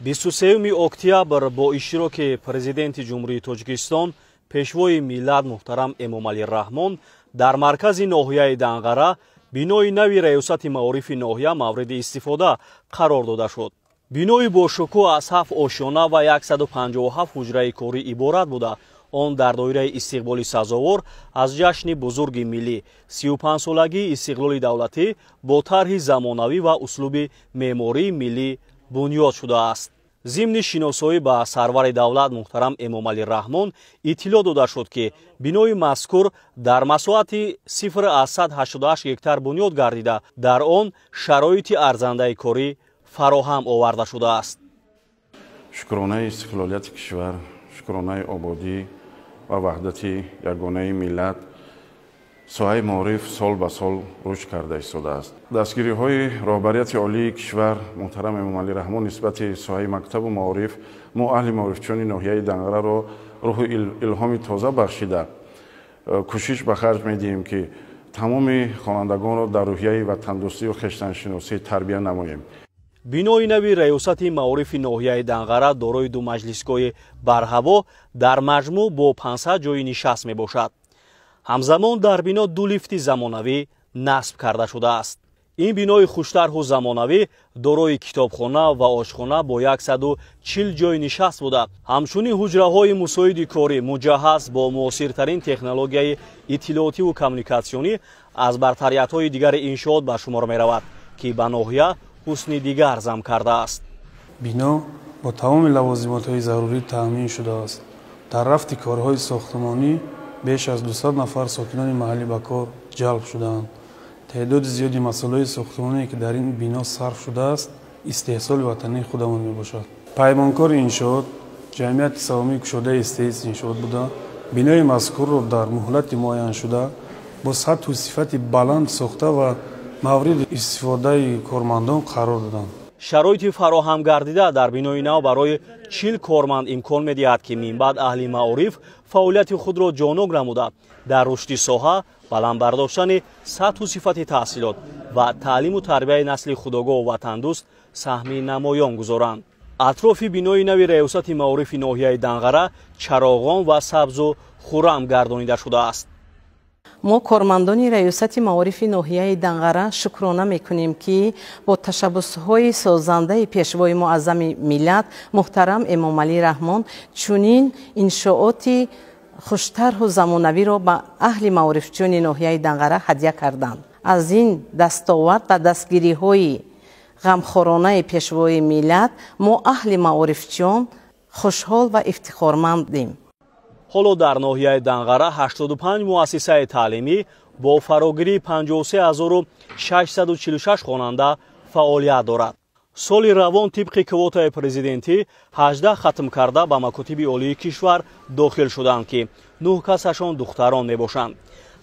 23 октябр бо иштироки Президенти Ҷумҳурии Тоҷикистон, Пешвои миллат муҳтарам Эмомалӣ Раҳмон дар маркази ноҳияи Данғара бинои нави раёсати маорифи ноҳия мавриди истифода қарор дода шуд. Бинои бошукӯҳ аз 7 ошёна ва 157 ҳуҷраи корӣ иборат буда, он дар доираи истиқболи сазовор аз ҷашни бузурги миллӣ 35-солагии истиқлоли давлатӣ бо тарҳи замонавӣ ва услуби меъмории миллӣ бунёд шудааст. Зимни шиносоӣ ба сарвари давлат муҳтарам Эмомалӣ Раҳмон иттилоъ дода шуд, ки бинои мазкур дар масоҳати 0,88 гектар бунёд гардида, дар он шароити арзандаи корӣ фароҳам оварда шудааст. Шукронаи истиқлолияти кишвар, шукронаи ободӣ ва ваҳдати ягонаи миллат, соҳаи маориф сол ба сол рушд карда истодааст. Дастгириҳои роҳбарияти олии кишвар муҳтарам Эмомалӣ Раҳмон нисбати соҳаи мактабу маориф мо аҳли маорифчиёни ноҳияи Данғараро рӯҳу илҳоми тоза бахшида, кӯшиш ба харҷ медиҳем, ки тамоми хонандагонро дар рӯҳияи ватандӯстию хештаншиносӣ тарбия намоем. Бинои нави раёсати маорифи ноҳияи Данғара дорои ду маҷлисгоҳи барҳаво дар маҷмӯъ бо 500 ҷойи нишаст мебошад. Ҳамзамон дар бино ду лифти замонавӣ насб карда шудааст. Ин бинои хуштарҳу замонавӣ дорои китобхона ва ошхона бо 140 ҷойи нишаст буда, ҳамчунин ҳуҷраҳои мусоиди корӣ муҷаҳҳаз бо муосиртарин технологияи иттилоотиву коммуникатсионӣ аз бартариятҳои дигари иншоот ба шумор меравад, ки ба ноҳия ҳусни дигар зам кардааст. Бино бо тамоми лавозимотҳои зарурӣ таъмин шудааст. Дар рафти корҳои сохтмонӣ беш аз 200 нафар сокинони маҳаллӣ ба кор ҷалб шудаанд. Теъдоди зиёди масолеҳи сохтмоние, ки дар ин бино сарф шудааст, истеҳсоли ватании худамон мебошад. Паймонкори иншоот ҷамъияти саҳомии кушодаи СТС иншоот буда, бинои мазкурро дар муҳлати муайяншуда бо сатҳу сифати баланд сохта ва мавриди истифодаи кормандон қарор доданд. Шароити фароҳам гардида дар бинои нав барои 40 корманд имкон медиҳад, ки минбаъд аҳли маориф фаъолияти худро ҷонок намуда, дар рушди соҳа, баланд бардоштани сатҳу сифати таҳсилот ва таълиму тарбияи насли худогоҳу ватандӯст саҳми намоён гузоранд. Атрофи бинои нави раёсати маорифи ноҳияи Данғара чароғон ва сабзу хуррам гардонида шудааст. Мо, кормандони раёсати маорифи ноҳияи Данғара, шукрона мекунем, ки бо ташаббусҳои созандаи Пешвои муаззами миллат муҳтарам Эмомалӣ Раҳмон чунин иншооти хуштарҳу замонавиро ба аҳли маорифчиёни ноҳияи Данғара ҳадя карданд. Аз ин дастовард ва дастгириҳои ғамхоронаи Пешвои миллат мо, аҳли маорифчиён, хушҳол ва ифтихормандем. Ҳоло дар ноҳияи Данғара 85 муассисаи таълимӣ бо фарогирии 53 646 хонанда фаъолият дорад. Соли равон тибқи квотаи президентӣ 18 хатмкарда ба макотиби олии кишвар дохил шуданд, ки 9 касашон духтарон мебошанд.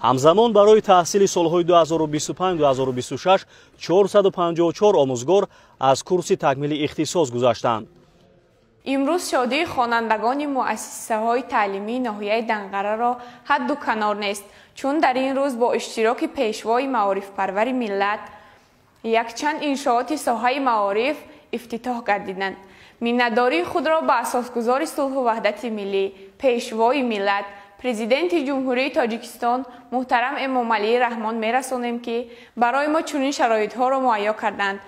Ҳамзамон барои таҳсили солҳои 2025-2026 454 омӯзгор аз курси такмили ихтисос гузаштанд. Имрӯз шодии хонандагони муассисаҳои таълимии ноҳияи Данғараро ҳадду канор нест, чун дар ин рӯз бо иштироки Пешвои маорифпарвари миллат якчанд иншооти соҳаи маориф ифтитоҳ гардиданд. Миннатдории худро ба асосгузори сулҳу ваҳдати миллӣ, Пешвои миллат, Президенти Ҷумҳурии Тоҷикистон муҳтарам Эмомалӣ Раҳмон мерасонем, ки барои мо чунин шароитҳоро муҳайё карданд.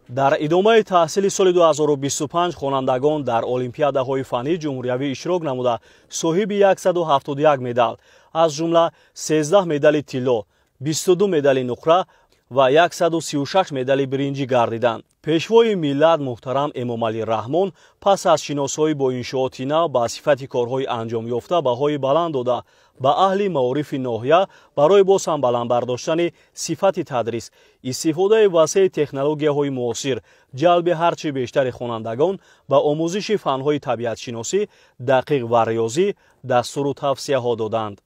Дар идомаи таҳсили соли 2025 хонандагон дар олимпиадаҳои фаннии ҷумҳуриявӣ иштирок намуда, соҳиби 171 медал, аз ҷумла 13 медали тилло, 22 медали нуқра ва 136 медали биринҷӣ гардиданд. Пешвои миллат муҳтарам Эмомалӣ Раҳмон пас аз шиносоӣ бо иншооти нав ба сифати корҳои анҷомёфта баҳои баланд дода, ба аҳли маорифи ноҳия барои боз ҳам баланд бардоштани сифати тадрис, истифодаи васеи технологияҳои муосир, ҷалби ҳарчи бештари хонандагон ба омӯзиши фанҳои табиатшиносӣ, дақиқ ва риёзӣ дастуру тавсияҳо доданд.